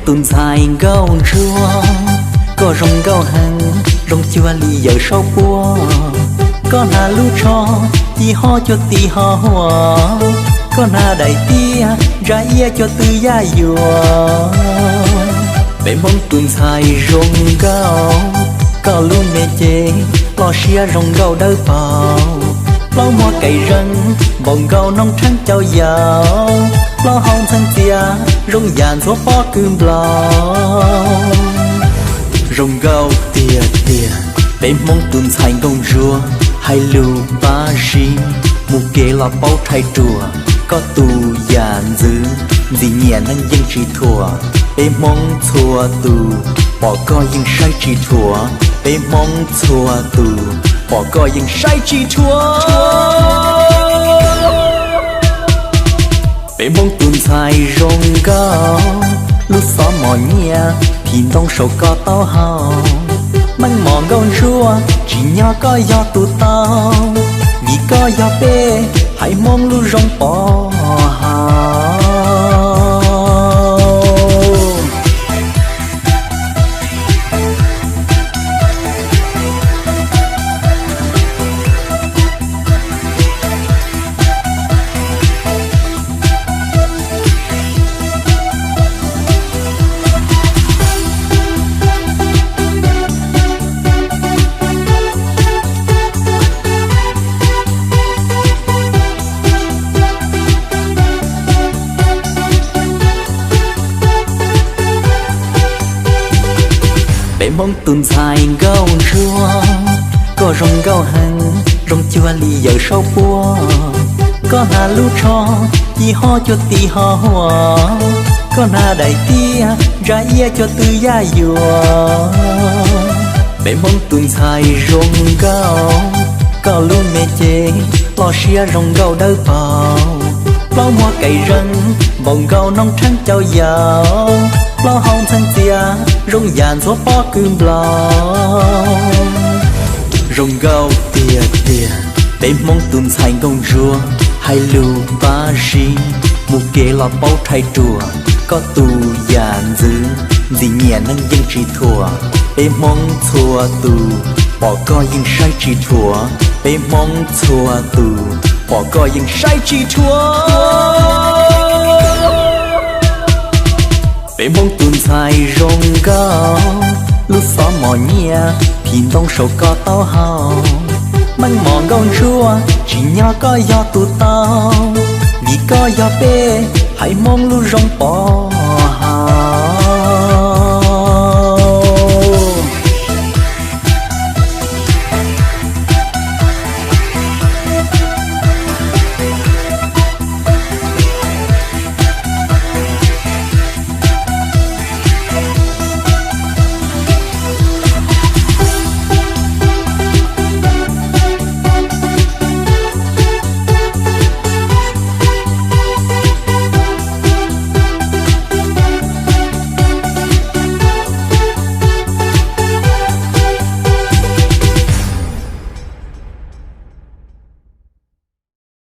Tus ntxhais nkauj ntsuab, koj zoo nkauj heev, zoo cuag li yawm saub puab. Koj hnav lub tsho ci ho cuag tis ho huam, koj hnav daim tiab ntsa iab cuag tw yaj yuam. Peb Hmoob tus ntxhais zoo nkauj, koj lub me cev loj siab zoo nkauj dawb paug, plaub muag kaim zeeg npaum nkaus noob rheeb cau yaus, plaub hau ntxheev txias zoo yam ntxhuav pob kws nplaum. Zoo nkauj tiag tiag, peb Hmoob tus ntxhais nkauj ntsuab, hais lus pab zib, mus kev los paub rhais ruam, koj tus yam ntxwv, ntxim nyiam neeg yeej tsis thuam. Peb Hmoob txhua tus, pom koj yeej saib tsis dhuav, peb Hmoob txhua tus, pom koj yeej saib tsis dhuav. Peb Hmoob tus ntxhais zoo nkauj, lub xov mos nyiaj, phim ntoo saum koj taub hau, meej mom nkauj ntsuab, tsim nyog koj yog tus tau, vim koj yog peb haiv Hmoob lub zoo pov haum. Peb Hmoob tus ntxhais nkauj ntsuab, koj zoo nkauj heev, zoo cuag li yawm saub puab. Koj hnav lub tsho ci ho cuag tis ho huam, koj hnav daim tiab ntsa iab cuag tw yaj yuam. Peb Hmoob tus ntxhais zoo nkauj, koj lub me cev loj siab zoo nkauj dawb paug, plaub muag kaim zeeg npaum nkaus noob rheeb cau yaus, plaub hau ntxheev txias zoo yam ntxhuav pob kws nplaum. Zoo nkauj tiag tiag, peb Hmoob tus ntxhais nkauj ntsuab, hais lus pab zib, mus kev los paub rhais ruam, koj tus yam ntxwv, ntxim nyiam neeg yeej tsis thuam. Peb Hmoob txhua tus, pom koj yeej saib tsis dhuav, peb Hmoob txhua tus, pom koj yeej saib tsis dhuav. Peb Hmoob tus ntxhais zoo nkauj, lub xov mos nyiaj, phim ntoo saum koj taub hau, meej mom nkauj ntsuab, tsim nyog koj yog tus tau, vim koj yog peb haiv Hmoob lub zoo pov